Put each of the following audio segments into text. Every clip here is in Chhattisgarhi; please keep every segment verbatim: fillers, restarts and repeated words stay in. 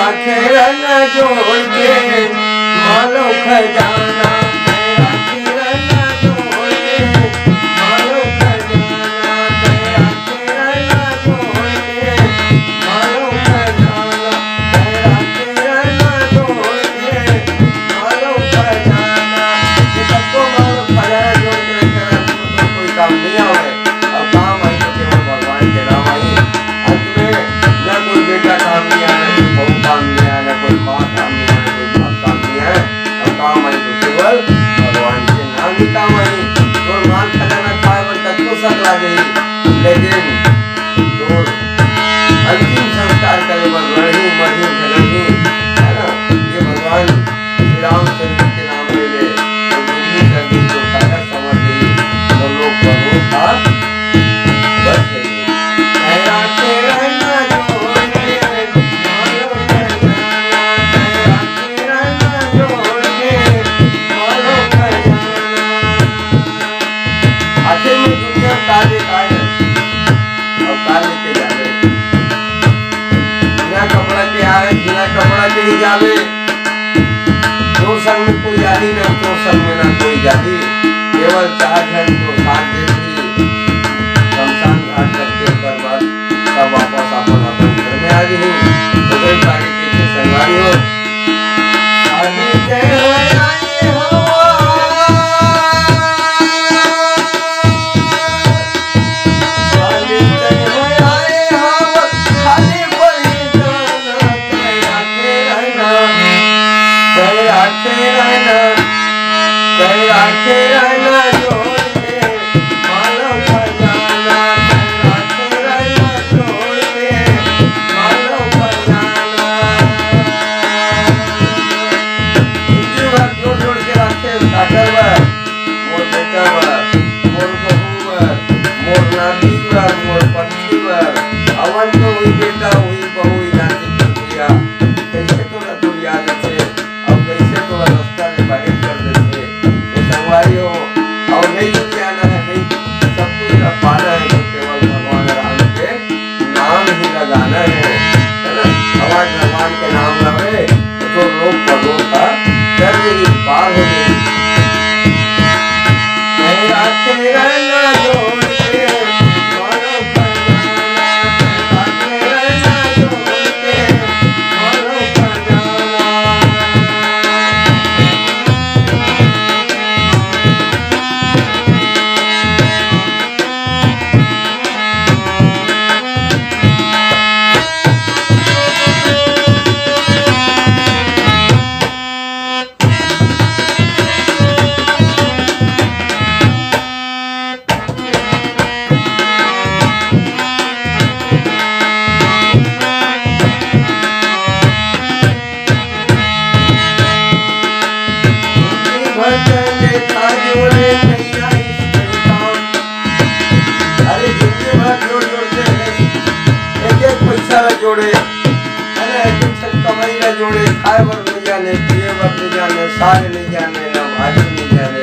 आंखें न जोड़ के मालो खजाना, आंखें न जोड़ के मालो खजाना, आंखें न जोड़ के मालो खजाना, आंखें न जोड़ के मालो खजाना। ये सबको मालो खजाना जोड़ के रखे, तो कोई काम नहीं आवे। अब काम आई तो केवल भगवान के नाम आई। अंत में न कोई बेटा काम नहीं आया, न कोई बहू काम नहीं आया, न कोई माँ काम नहीं आया, न कोई बाप काम नहीं आया। अब काम आई तो केवल भगवान के नाम ही काम आई। तो माल खजाना खाए बर कतको सक लागे, लेकिन तोर अंतिम संस्कार करे बर लड़ही, मरही, झगड़ही, है ना? ये भगवान श्री रामचंद्र के नाम ले ले, तो जिंदगी कर दी, तो ताकत समझ गई, तो लोग प्रभु का बस गई। तेरा तेरा ना जोड़े, मालूम है जाना, तेरा तेरा ना जोड़े, मालूम है जाना। आखिर में दुनिया का दे, का है? अब का लेके जावे? बिना कपड़ा के आवे, बिना कपड़ा के ही जावे। तोर संग में कोई आही ना, तोर संग में ना कोई जाही। केवल चार झन तो साथ देती। शमशान घाट तक के ओकर बाद सब वापस अपन अपन घर में आ जाही। तो वही बारी के संगवारी हो। आगे के हो आए हो। खाली तन में आए हम, खाली वही जाना, तेरा के रहना, तेरा के रहना, तेरा के रहना जोड़ के, मालूम खजाना, तेरा के रहना जोड़ के, मालूम खजाना। जिंदगी भर जोड़ जोड़ के रखे, काकर बा। मोर बेटा बर, मोर बहू बर, मोर नाती बर, मोर पत्नी बर, अवन तो हुई बेटा, हुई बहू, हुई नाती के भैया, कैसे तोला दुरिया देथे, अब कैसे तोला रास्ता ले बाहर कर देथे। तो संगवारी हो, अब नहीं दुरियाना है, नहीं सब कुछ अब पाना है, तो केवल भगवान राम के नाम ही लगाना है, है ना? भगवान, भगवान के नाम लावे, तो लोग परों का दर्द ही पार हो जाए। तेरा तेरा ना जोड़ के, मारो खजाना, तेरा तेरा ना जोड़ के, मारो खजाना। अरे जिंदगी भर जोड़ जोड़ के एक एक पैसा ला जोड़े, है ना, एक एक कमाई ला जोड़े, खाए बर नहीं जाने, पिए बर नहीं जाने, साग नहीं जाने, ना भाजी नहीं जाने।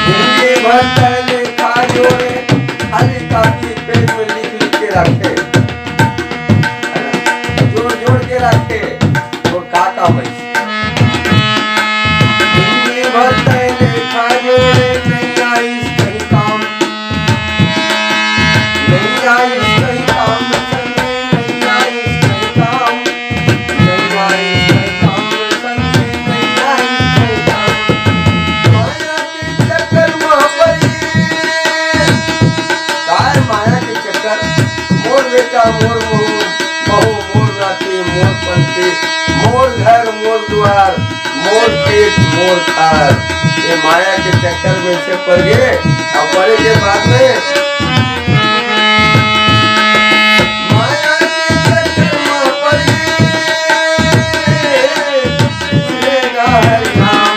जिंदगी भर पहले खा जोड़े, खाली कापी पेन में लिख लिख के रखे, है ना, जोड़ जोड़ के रखे, तो का का भाई? जिंदगी भर पहले खा जोड़े, नहीं आइस कहीं काम, नहीं आइस कहीं काम, नहीं आइस कहीं काम, नहीं आइस कहीं काम, नहीं आइस कहीं काम। माया के चक्कर में पड़ी, काय माया के चक्कर, मोर बेटा, मोर बहू, बहू, मोर नाती, मोर पंथी, मोर घर, मोर दुआर, मोर पेट, मोर थार। ये माया के चक्कर में से पड़ गए, अब पड़े के बाद में माया के चक्कर में पड़ गए। बिसरेगा हरि नाम,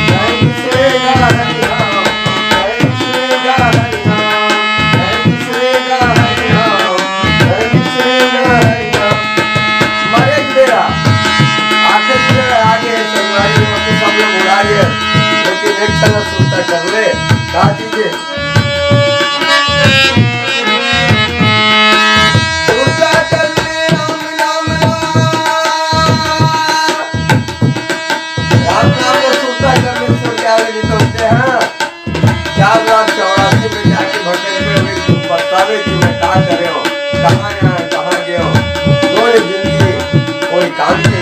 नहीं बिसरेगा हरि नाम, नहीं बिसरेगा हरि नाम, नहीं बिसरेगा हरि नाम, नहीं बिसरेगा हरि नाम। मरे के बेरा, आखिरी बेरा आ गए, संगवारी हो, तो सब लोग उड़ा गए, लेकिन एक ठन सुरता कर ले, का चीज है? तुम बतावे कि मैं का करे हो, कहाँ यहाँ, कहाँ गए हो। तोरे जिंदगी कोई काम की